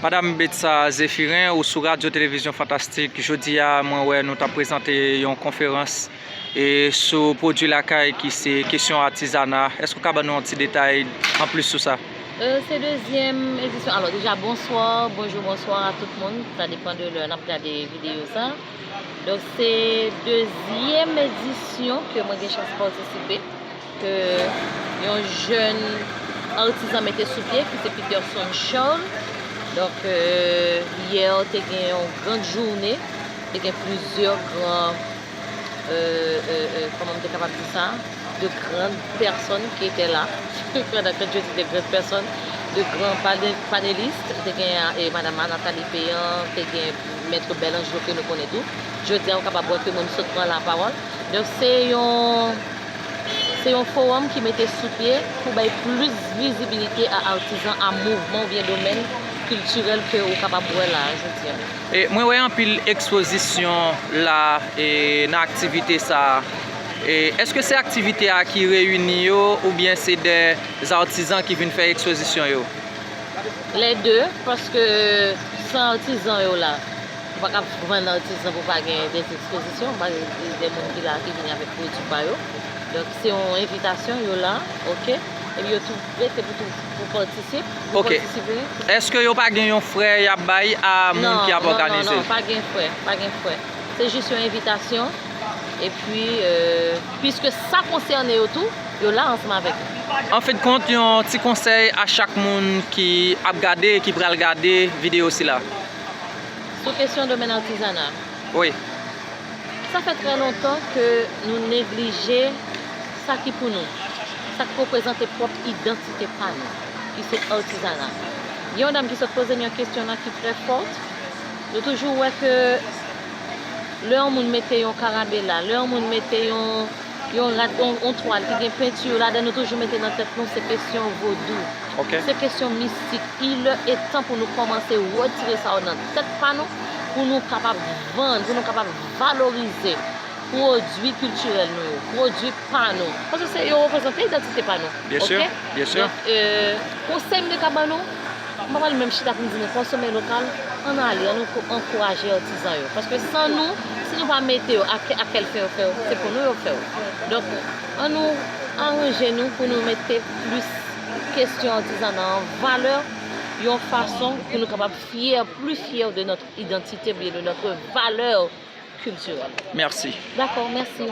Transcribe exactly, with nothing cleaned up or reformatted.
Madanm Betsa Zéphirin, ou sou Radyo Televizyon Fantastik. Jodi a, mwen wè nou t ap prezante yon konferans e sou pwodui lakay ki se kesyon atizana. Èske w ka ban nou yon ti detay anplis sou sa? Euh, se dezyèm edisyon. Alò, deja, bonswa, bonjou, bonswa a tout moun. Sa depann de lè n ap gade videyo sa. Donk, se dezyèm edisyon ke mwen gen chans patisipe, ke yon jèn atizan mete sou pye, ki se Peterson Charles. Donk, euh, yè, te gen yon gran jounen, te gen plizyè gran, euh, euh, euh, kòman m te kapab di sa? De grandes personnes qui étaient là. Pandan ke je dis de grandes personnes, de grands pané- panélistes, te gen, eh, Madame Nathalie Péan, te gen Maître Bel Ange ke nou konnen tou. Jodi a, ou kapab wè ke moun sot pran lapawòl. Donk, se yon, se yon fowòm ki mete sou pye pou bay plis vizibilite a atizan, a mouvman oubyen domèn kiltirèl ke ou kapab wè la a jodi a. E mwen wè anpil ekspozisyon la e nan aktivite sa a. E èske se aktivite a ki reyini yo oubyen se de artizan ki vin fè ekspozisyon yo? Les deux, paske san artizan yo la, ou pa ka vann artizan pou pa gen de ekspozisyon, pa gen de moun ki la ki vini avèk pwodui pa yo. Donk, se yon envitasyon, yo la, oke? Epi yo tou prete pou tou, pou patisipe, pou Ok. patisipe. Èske yo pa gen yon frè y ap bay a moun Non, ki ap non, non, òganize? non, pa gen frè, pa gen frè. Se jis yon envitasyon. Epi, euh, piske sa konsène yo tou, yo la ansanm avèk nou. An fen de kont, yon ti konsèy a chak moun ki ap gade e ki pral gade videyo sila. Sou kesyon domèn atizana. Wi. Sa fè trè lontan ke nou neglije sa ki pou nou, sa ki reprezante pwòp idantite pa nou, ki se atizana. Gen yon dam ki sot poze m yon kesyon la ki trè fòt. Nou toujou wè ke lè yon moun mete yon karabela, lè yon moun mete yon, yon rad, yon, yon twal ki gen penti yo ladan, nou toujou mete nan tèt nou se kesyon vodou. Ok. Se kesyon mistik. Il est temps pou nou kòmanse retire sa yo nan tèt pa nou, pou nou kapab vann, pou nou kapab valorize pwodui kiltirèl nou yo, pwodui pa nou. Paske se yo reprezante idantite pa nou. Byen si, Ok? byen si. Donk, euh, konsèy m te ka ban nou, m pa pral menm chita pou m di nou konsome lokal, ann ale, ann nou ankouraje atizan yo. Paske san nou, si nou pa mete yo, a kè-, a kèl fen yo fè yo, se pou nou yo fè yo. Donk, ann nou aranje nou pou nou mete plis kesyon atizana an valè, yon fason pou nou kapab fyè, pli fyè de notre identité, oubyen de notre valeur culturelle. Mèsi. Dakò, mèsi.